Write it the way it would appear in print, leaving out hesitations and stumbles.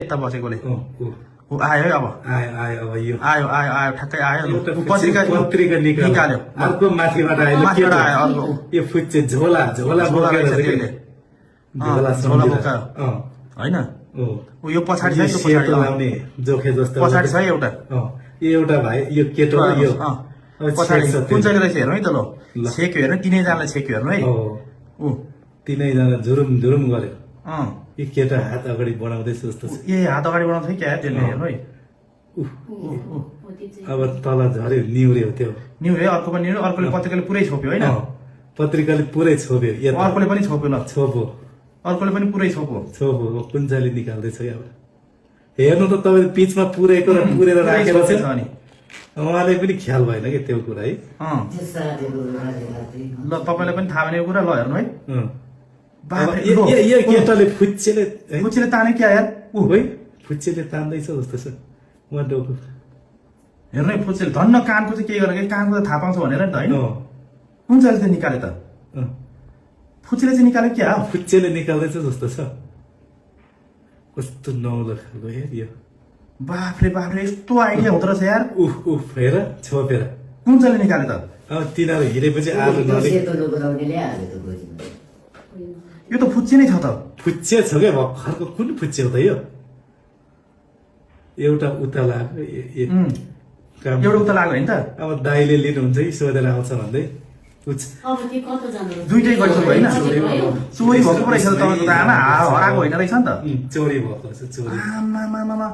यता बसेकोले ऊ ऊ आयो है अब आयो अब यो आयो आयो आयो ठ्याक्कै आयो एउटा ऊ पत्रिका निकाल्यो अर्को माथिबाट आयो माथिबाट आयो अर्को ऊ यो फुच्चे झोला झोला झोला बोकेर रहेछ चाहिँ त्यसले झोला झोला सम्झिएर। बोकायो होइन ऊ ऊ यो पछाडि छ यो यो सेतो पछाडि लाउने जोखे जस्तो पछाडि छ है एउटा यो एउटा भाइ यो केटो र यो अब पछाडि छेक्छ कुन त्यो। चाहिँ रहेछ हेर्नु है त ल। ल छेक्यो हेर्नु तिनैजनालाई छेक्यो हेर्नु है ऊ तिनैजना झुरुम झुरुम गर्यो अँ यो केटा हात अगाडि बढाउँदैछ जस्तो छ। ए हात अगाडि बढाउँछ है क्या त्यसले हेर्नु है अब तल झऱ्यो निहुर्यो त्यो न्यु है अर्को पनि न्यु अर्कोले पत्रिकाले पुरै छोप्यो होइन पत्रिकाले पुरै छोप्यो यता अर्कोले पनि छोप्यो ल छोपो अर्कोले पनि पुरै छोप्यो छोपो कुन्चाले निकाल्दैछ अब हेर्नु त तपाईँ पिचमा पुरेको र पुरेर पुरै राखेर छोपेको छ छ अनि उहाँले पनि ख्याल भएन कि त्यो कुरा है अँ ल तपाईँलाई पनि थाहा भनेको कुरा ल हेर्नु है अँ। बाफ्रे, अब लो, यो लो। केटाले फुच्चेले है कुचीले ताने क्या यार ऊ है फुच्चेले तान्दैछ जस्तो छ उहाँ डोको हेर्नु है फुचेले धन्न कानको चाहिँ के गरेर कानको त थाहा पाउँछ भनेर नि त होइन अँ, कुन चाहिँ चाहिँ निकाले त अँ। फुचीले चाहिँ निकाले क्या हो फुच्चेले निकाल्दैछ जस्तो छ कस्तो नौलो खालको हेर यो बाफ्रे बाफ्रे यस्तो आइडिया हुँदो रहेछ यार उफ उफ हेर छोपेर कुन चाहिँले निकाले त अब तिनीहरू हिँडेपछि आज नले यो त फुच्ची नै छ त फुच्चे छ क्या भर्खरको कुन फुच्चे हो त यो एउटा उता लाग्यो काम एउटा उता लाग्यो होइन त अब दाइले लिनुहुन्छ कि सोधेर आउँछ भन्दै दुइटै गरिसक्यो होइन चोरी भएको पो रहेछ त तपाईँको त आमा हराएको होइन रहेछ नि त चोरी भएको छ चोरी आमामामामा